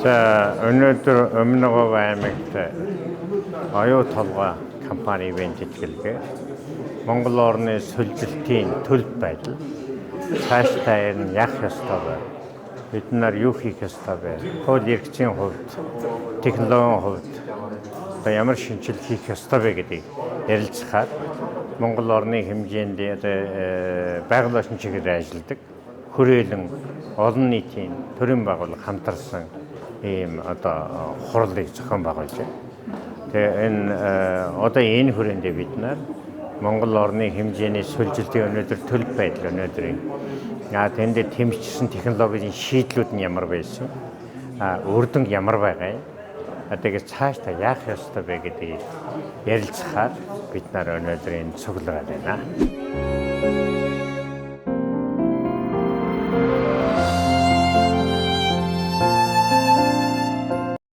За, өнөөдөр Өмнө Говь аймагт Оюу толгой компани ивээн тэтгэлгээ Монгол орны сүлжилтийн төлб байдал цаашдаа ер нь яах ёстой вэ? Бид нар юу хийх ёстой вэ? Хууль эрхцийн хувьд, технологийн хувьд одоо ямар шинжилэл хийх ёстой вэ гэдгийг ярилцахаар Монгол орны хэмжээнд одоо байгаль орчин чиглэлээр ажилладаг хүрээлэн олон нийтийн төрийн байгууллага хамтарсан ийм одоо хурлыг зохион байгуулж байна. Тэгээ энэ одоо энэ хүрээндээ бид нар Монгол орны хэмжээний сүлжилтийн өнөөдөр төлб байдал өнөөдрийн тэнд тэмцсэн технологийн шийдлүүд нь ямар байсан, үр дүн ямар байгаа юм, тэгээд цаашдаа яах ёстой вэ гэдгийг ярилцахаар бид нар өнөөдөр энэ цуглараад байна.